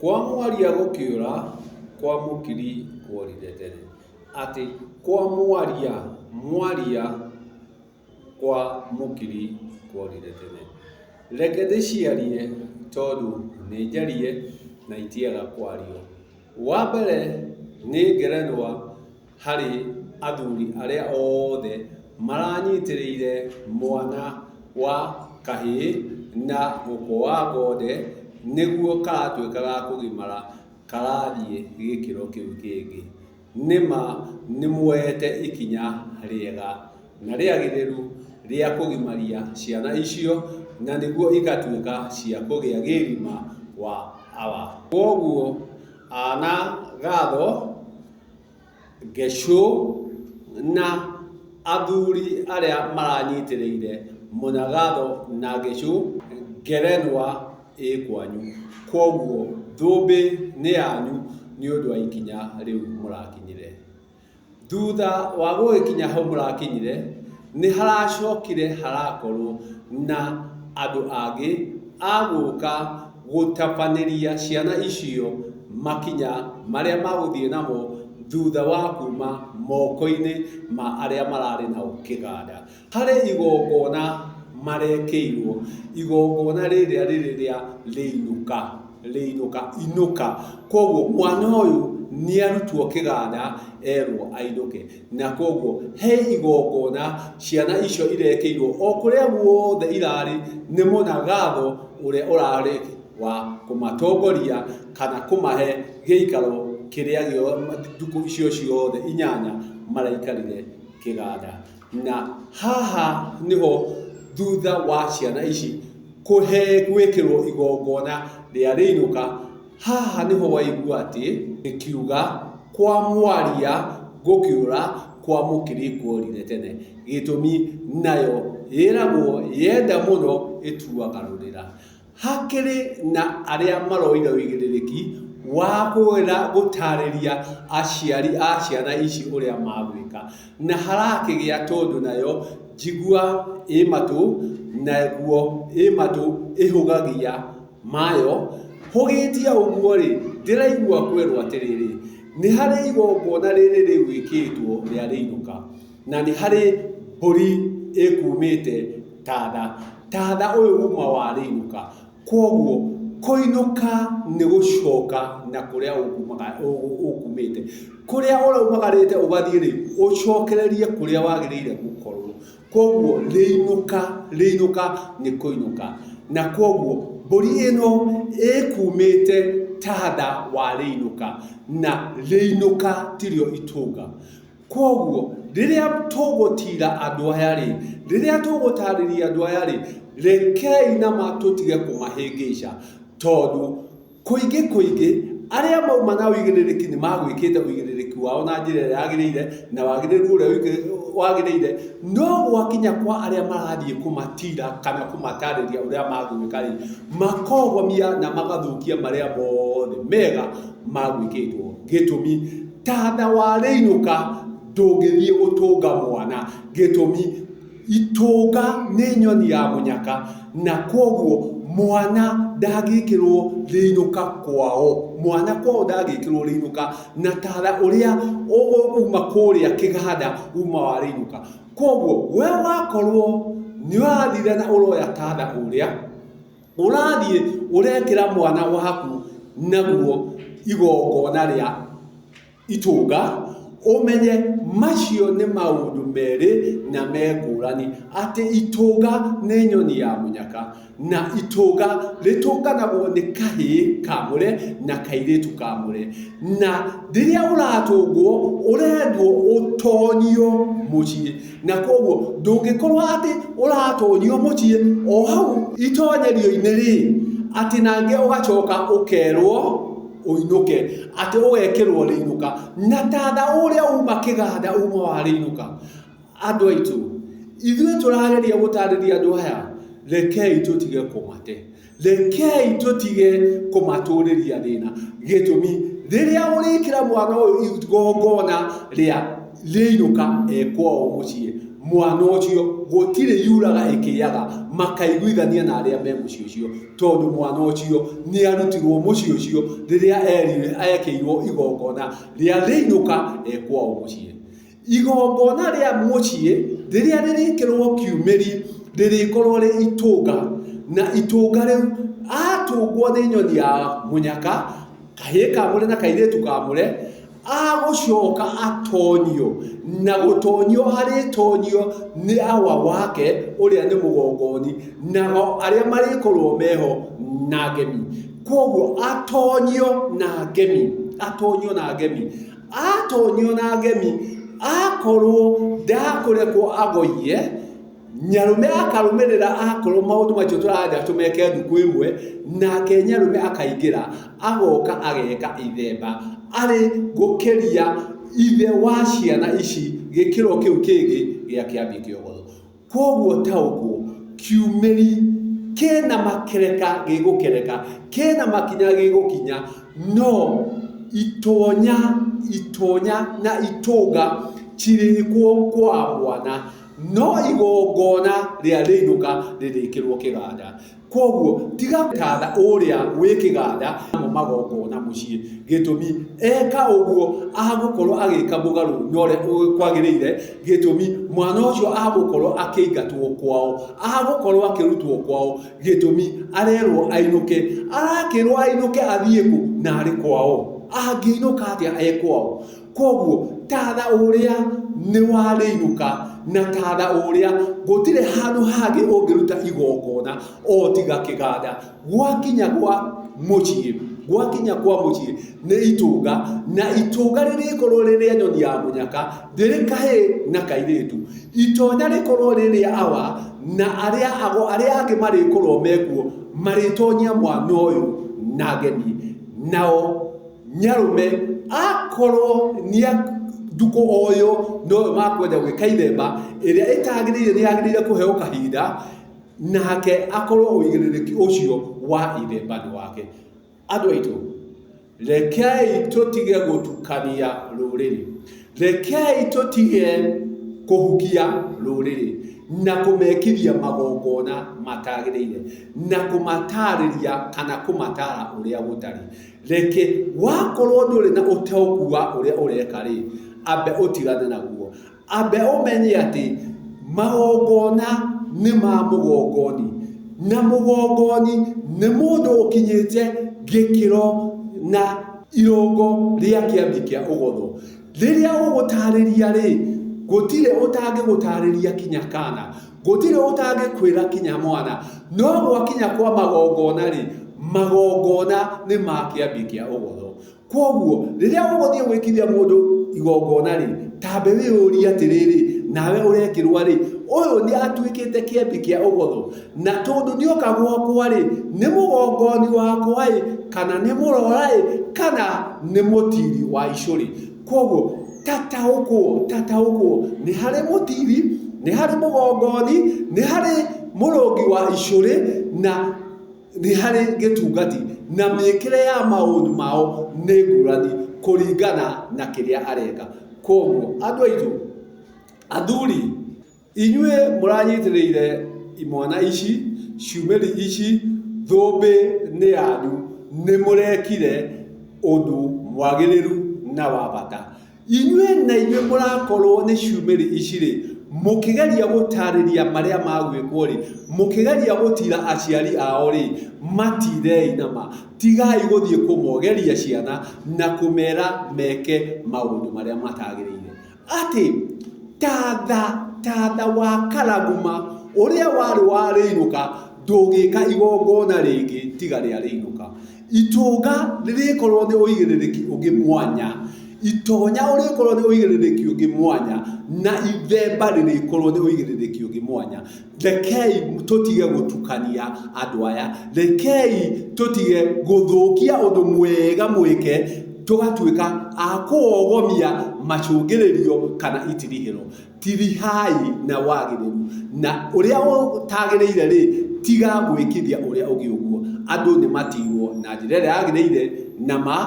Kwa mwaria gũkĩũra, kwa mũkiri kworire tene. Atĩ kwa mwaria, mwaria, kwa mũkiri kworire tene. Reke ndĩciarie tondũ nĩ njarie na itiaga kwario. Wa mbere nĩ ngerenwa harĩ athuri arĩa othe maranyitĩrĩire mwana wa kahĩĩ na gũkũ wa ngonde nĩguo karatuĩka ga kũgimara karathiĩ gĩkĩro kĩu kĩngĩ. Nĩma nĩmuoete ikinya rĩega na rĩagĩrĩru rĩa kũgimaria ciana icio na nĩguo igatuĩka cia kũgĩa gĩgima wa awa. Kwoguo ana gatho Ngecũ na athuri arĩa maranyitĩrĩire Mũnagatho na Ngecũ, ngerenwa ĩ kwanyu. Kwoguo thũmbĩ nĩ yanyu nĩ ũndũ wa ikinya rĩu mũrakinyire. Thutha wa gũgĩkinya hau mũrakinyire, nĩ haracokire harakorwo na andũ angĩ a gũka gũtabanĩria ciana icio makinya marĩa magũthiĩ namo thutha wa kuma moko-inĩ ma arĩa mararĩ nao kĩganda. Harĩ igongona marekĩirwo, igongona rĩrĩa rĩrĩ rĩa rĩinũka, rĩinũka, inũka. Koguo mwana ũyũ nĩ arutwo kĩganda erwo ainũke. Na koguo he igongona ciana icio irekĩirwo o kũrĩa guothe irarĩ nĩ mũnagatho ũrĩa ũrarĩ wa kũmatongoria kana kũmahe gĩikaro kĩrĩa thikũ icio ciothe inyanya maraikarire kĩganda. Na haha nĩho thutha wa ciana ici kũhe gwĩkĩrwo igongona rĩa rĩinũka, haha nĩho waigua atĩ gĩkiuga kwa mwaria gũkĩũra kwa mũkiri kworire tene. Gĩtũmi nayo ĩragwo yenda mũno ĩtuaga rũrĩra. Hakĩrĩ na arĩa maroire ũigĩrĩrĩki wa kwĩra gũtarĩria aciari a ciana ici ũrĩa magwĩka. Na harakĩgĩa tondũ nayo njigua ĩ matũ, naguo ĩ matũ ĩhũgagia mayo. Hũgĩtie ũguo-rĩ, ndĩraigua kwerwo atĩrĩrĩ, nĩ harĩ igongona rĩrĩ rĩgwĩkĩtwo rĩa rĩinũka. Na nĩ harĩ mbũri ĩkumĩte tatha. Tatha ũyũ uma wa rĩinũka. Kwoguo kũinũka nĩ gũcoka na kũrĩa ũkumĩte. Kũrĩa ũraumagarĩte ũgathiĩ rĩ, ũcokererie kũrĩa wagĩrĩire gũkorwo. Kwoguo rĩinũka, rĩinũka nĩ kũinũka. Na kwoguo mbũri ĩno ĩkumĩte tatha wa rĩinũka. Na rĩinũka tirĩo itũnga. Kwoguo, rĩrĩa tũgũtiira andũ aya-rĩ, rĩrĩa tũgũtaarĩria andũ aya-rĩ, rekei nama tũtige kũmahĩngĩca, tondũ kũingĩ kũingĩ arĩa mauma na ũigĩrĩrĩki nĩ magwĩkĩte ũigĩrĩrĩki wao na njĩra ĩrĩa yagĩrĩire na wagĩrĩru ũrĩa wagĩrĩire, no gwakinya kwa arĩa marathiĩ kũmatira kana kũmatarĩria ũrĩa magwĩka-rĩ, makogomia na magathũkia marĩa mothe mega magwĩkĩtwo. Gĩtũmi, Tatha wa rĩinũka ndũngĩthiĩ gũtũnga mwana. Gĩtũmi, itũnga nĩ nyoni ya mũnyaka na kwoguo mwana ndangĩkĩrwo rĩinũka kwao. Mwana kwao ndangĩkĩrwo rĩinũka na tatha ũrĩa uma kũrĩa kĩganda uma wa rĩinũka. Kwoguo we wakorwo nĩ ũrathire na ũroya tatha ũrĩa, Ũrathiĩ ũrekĩra mwana waku naguo igongona rĩa itũnga, ũmenye macio nĩ maũndũ merĩ na me ngũrani, atĩ itũnga nĩ nyoni ya mũnyaka, na itũnga rĩtũnganagwo nĩ kahĩĩ kamũre na kairĩtu kamũre, na rĩrĩa ũratũngwo ũrendwo ũtonyio mũciĩ. Na kwoguo ndũngĩkorwo atĩ ũratonyio mũciĩ o hau itonyerio-inĩ rĩ, atĩ nangĩ ũgacoka ũkerwo ũinũke, atĩ ũgekĩrwo rĩinũka. Na tatha ũrĩa uma kĩganda uma wa rĩinũka. Andũ aitũ, ithuĩ tũrageria gũtarĩria andũ aya, rekei tũtige kũmate. Rekei tũtige kũmatũrĩria thĩna. Gĩtũmi, rĩrĩa ũrĩkĩra mwana ũyũ igongona rĩa rĩinũka e kwao mũciĩ, Mwana ũcio gũtirĩ yuraga ĩkĩaga makaiguithania na arĩa me mũciĩ ũcio, tondũ mwana ũcio nĩ arutirwo mũciĩ ũcio rĩrĩa ekĩirwo igongona rĩa rĩinũka e kwao mũciĩ. Igongona rĩa mũciĩ rĩrĩa rĩrĩkĩrwo kiumĩri rĩrĩkorwo rĩ itũnga, na itũnga rĩu atũngwo nĩ nyoni ya mũnyaka, kahĩĩ kamũre na kairĩtu kamũre, agũcoka atonyio, na gũtonyio arĩtonyio nĩ awa wake ũrĩa nĩ mũgongoni, nao arĩa marĩkorwo meho na ngemi. Koguo atonyio na ngemi, atonyio na ngemi, atonyio na ngemi, akorwo ndakũrekwo agoiye, nyarũme akarũmĩrĩra akorwo maũndũ macio tũrenda tũmeke ndukũ ĩmwe, nake nyarũme akaingĩra, agoka ageka ithemba, arĩ gũkĩria ithe wa ciana ici gĩkĩro kĩu kĩngĩ gĩa kĩambi kĩogotho. Koguo taũkwo kiumĩri kĩna makereka gĩgũkereka, kĩna makinya gĩgũkinya, no itonya, itonya na itũnga cirĩkwo kwa mwana, no igongona rĩa rĩinũka rĩrĩkĩrwo kĩganda. Koguo tiga tatha ũrĩa wĩ kĩganda namo magongona mũciĩ, gĩtũmi eka ũguo agũkorwo agĩka mũgarũ na ũrĩa kwagĩrĩire, gĩtũmi mwana ũcio agũkorwo akĩingatwo kwao, agũkorwo akĩrutwo kwao, gĩtũmi arerwo ainũke, arakĩrwo ainũke athiĩ kũ na arĩ kwao, angĩinũka atĩa e kwao? Koguo tatha ũrĩa nĩ warĩinũka, na tatha ũrĩa gũtirĩ handũ hangĩ ũngĩruta igongona o tiga kĩganda. Gwakinya gwa mũciĩ, gwakinya kwa mũciĩ nĩ itũnga, na itũnga rĩrĩkorwo rĩrĩa nyoni ya mũnyaka, rĩrĩ kahĩĩ na kairĩtu. Itonya rĩkorwo rĩrĩa awa, na arĩa ago arĩa angĩ marĩkorwo mekuo, marĩtonyia mwana ũyũ na ngemi. Nao nyarũme akorwo nĩ ndukũ oyo noyo makwenda gwĩka ithemba ĩrĩa ĩtagĩrĩire, nĩ yagĩrĩire kũheo kahinda, nake akorwo ũigĩrĩrĩki ũcio wa ithemba nĩ wake. Andũ aitũ, rekei tũtige gũtukania rũrĩrĩ, rekei tũtige kũhukia rũrĩrĩ na kũmekithia magongona matagĩrĩire, na kũmatarĩria kana kũmatara ũrĩa gũtarĩ. Reke wakorwo ndũrĩ na ũtaũku wa ũrĩa ũreka rĩ, ambe ũtigane naguo, ambe ũmenye atĩ magongona nĩ ma mũgongoni, na mũgongoni nĩ mũndũ ũkinyĩte gĩkĩro na irũngo rĩa kĩambi kĩa ũgotho. Rĩrĩa ũgũtarĩria rĩ, gũtirĩ ũtangĩgũtarĩria kinya kana, gũtirĩ ũtangĩkwĩra kinya mwana, no gwakinya kwa magongona rĩ, magongona nĩ ma kĩambi kĩa ũgotho. Koguo rĩrĩa ũgũthiĩ gwĩkithia mũndũ igongona rĩ, tambe wĩyũrie atĩrĩrĩ, nawe ũrekĩrwo rĩ, ũyũ nĩ atuĩkĩte kĩambi kĩa ũgotho, na tondũ nĩoka gwakwa rĩ, nĩ mũgongoni wakwa ĩ, kana nĩ mũrora ĩ, kana nĩ mũtiri wa icũrĩ. Koguo tataũkwo, tataũkwo, nĩ harĩ mũtiri, nĩ harĩ mũgongoni, nĩ harĩ mũrũngi wa icũrĩ, na nĩ harĩ gĩtungati, na mĩkĩre ya maũndũ mao nĩ ngũrani kũringana na kĩrĩa areka. Koguo andũ aitũ, athuri, inyuĩ mũranyitĩrĩire imwana ici, ciumĩri ici, thũmbĩ nĩ yanyu, nĩ mũrekire ũndũ mwagĩrĩru na wa bata. Inyuĩ na inyuĩ mũrakorwo nĩ ciumĩri ici rĩ, mũkĩgeria gũtarĩria marĩa magwĩkwo rĩ, mũkĩgeria gũtira aciari ao rĩ, matirei nama, tigai gũthiĩ kũmogeria ciana na kũmera meke maũndũ marĩa matagĩrĩire. Atĩ tatha, tatha wa karaguma ũrĩa warĩ wa rĩinũka, ndũngĩka igongona rĩngĩ tiga rĩa rĩinũka. Itũnga rĩrĩkorwo nĩ ũigĩrĩrĩki ũngĩ mwanya, itonya ũrĩkorwo nĩ ũigĩrĩrĩki ũngĩ mwanya, na ithemba rĩrĩkorwo nĩ ũigĩrĩrĩki ũngĩ mwanya. Rekei tũtige gũtukania andũ aya, rekei tũtige gũthũkia ũndũ mwega mwĩke, tũgatuĩka a kũwogomia macũngĩrĩrio kana itirihĩro. Tirihai na wagĩrĩru, na ũrĩa ũtagĩrĩire rĩ, tiga gwĩkithia ũrĩa ũngĩ ũguo. Andũ nĩ matirwo na njĩra ĩrĩa yagĩrĩire na ma.